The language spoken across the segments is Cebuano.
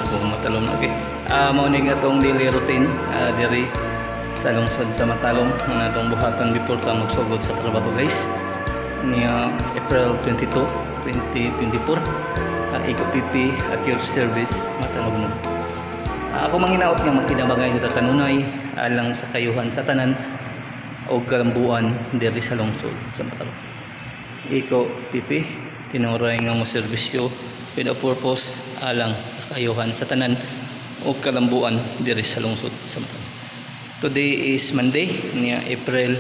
Kung Matalom, okay. Mao ni nga atong daily routine diri sa lungsod sa Matalom nga atong buhaton before ta magsugod sa trabaho, guys. Niya April 22, 2024. Iko PP at your service, Matalom. No? Ako manghinaot nga magkinabangay ta kanunay alang sa kayuhan sa tanan o kalambuan diri sa lungsod sa Matalom. Iko PP, tinuray nga mo serbisyo with a purpose alang sa kayuhan sa tanan o kalambuan diri sa lungsod sa Matalom. Today is Monday, niya April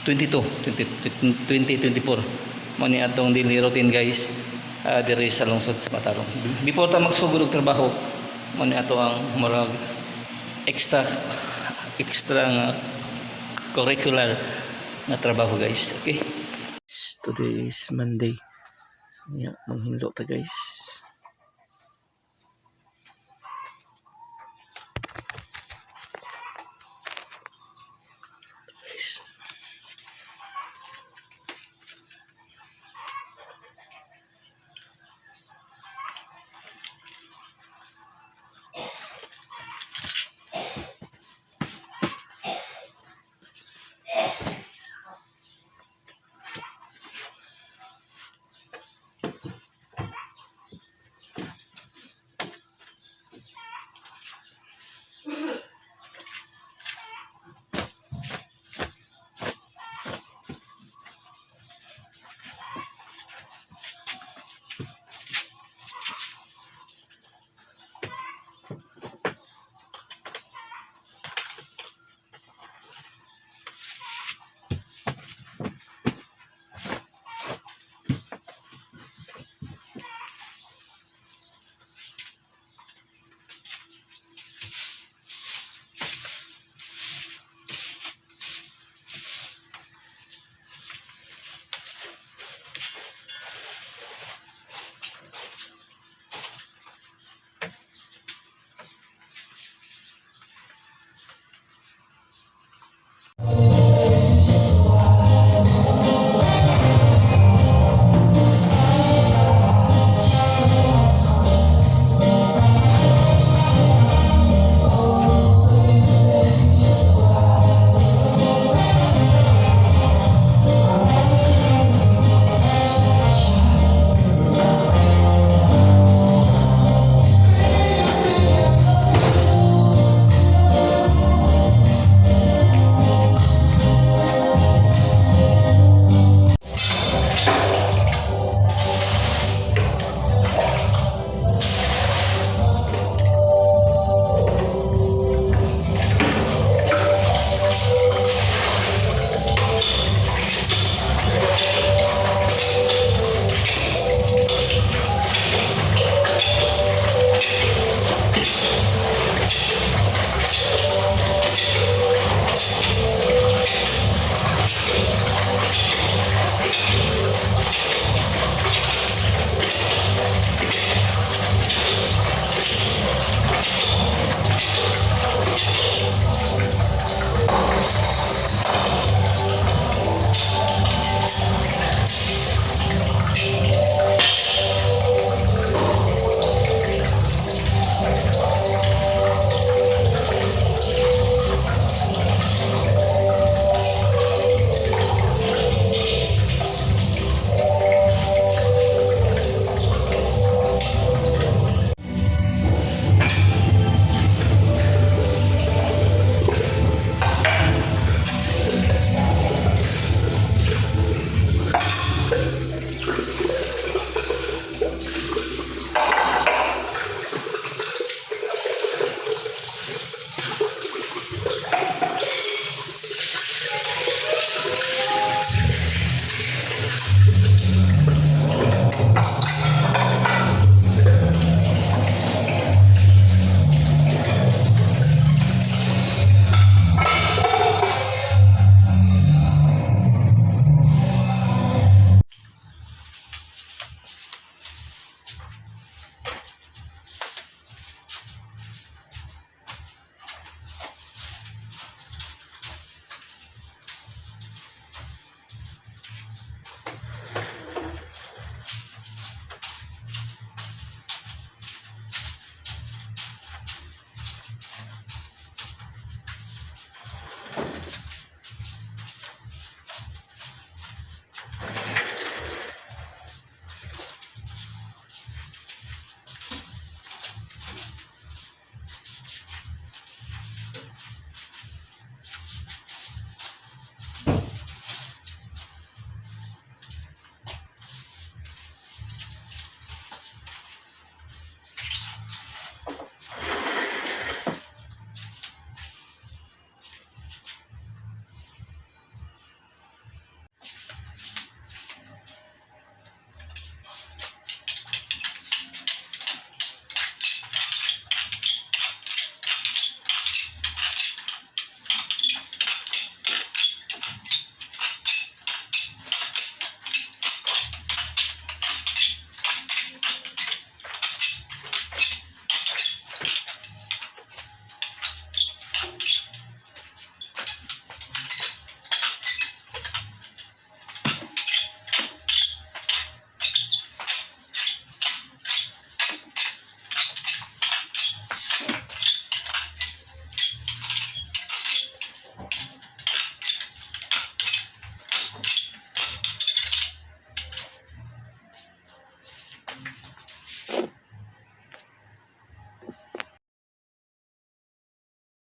22, 20, 2024. Mao ni atong daily routine, guys, diri sa lungsod sa Matalom. Before ta magsugod og trabaho, mao ni ato ang murag extra extra nga curricular na trabaho, guys. Okay. Today is Monday. Yeah, manghinlo ta, guys.